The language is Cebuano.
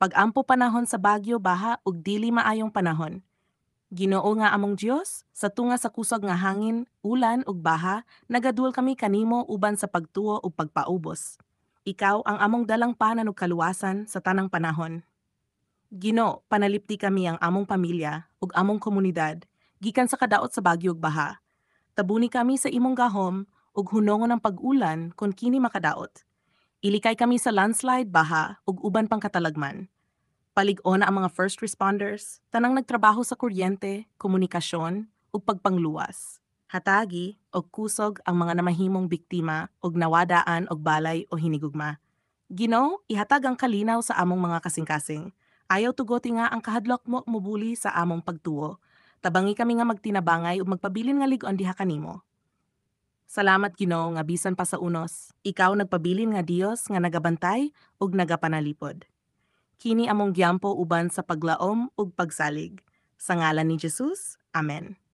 Pag-ampo panahon sa bagyo, baha ug dili maayong panahon. Ginoo nga among Dios, sa tunga sa kusog nga hangin, ulan ug baha, nagaduol kami kanimo uban sa pagtuo ug pagpaubos. Ikaw ang among dalangpanan ug kaluwasan sa tanang panahon. Ginoo, panalipdi kami ang among pamilya ug among komunidad gikan sa kadaot sa bagyo ug baha. Tabuni kami sa imong gahom ug hunongon ang pag-ulan kon kini makadaot. Ilikay kami sa landslide, baha ug uban pang katalagman. Palig-ona ang mga first responders, tanang nagtrabaho sa kuryente, komunikasyon ug pagpangluwas. Hatagi og kusog ang mga namahimong biktima ug nawadaan og balay o hinigugma. Ginoo, ihatag ang kalinaw sa among mga kasing-kasing. Ayaw tugoti nga ang kahadlok mo mobuli sa among pagtuo. Tabangi kami nga magtinabangay ug magpabilin nga lig-on diha kanimo. Salamat, Ginoo, nga bisan pa sa unos, ikaw nagpabilin nga Dios nga nagabantay ug nagapanalipod. Kini among giampo uban sa paglaom ug pagsalig. Sa ngalan ni Jesus. Amen.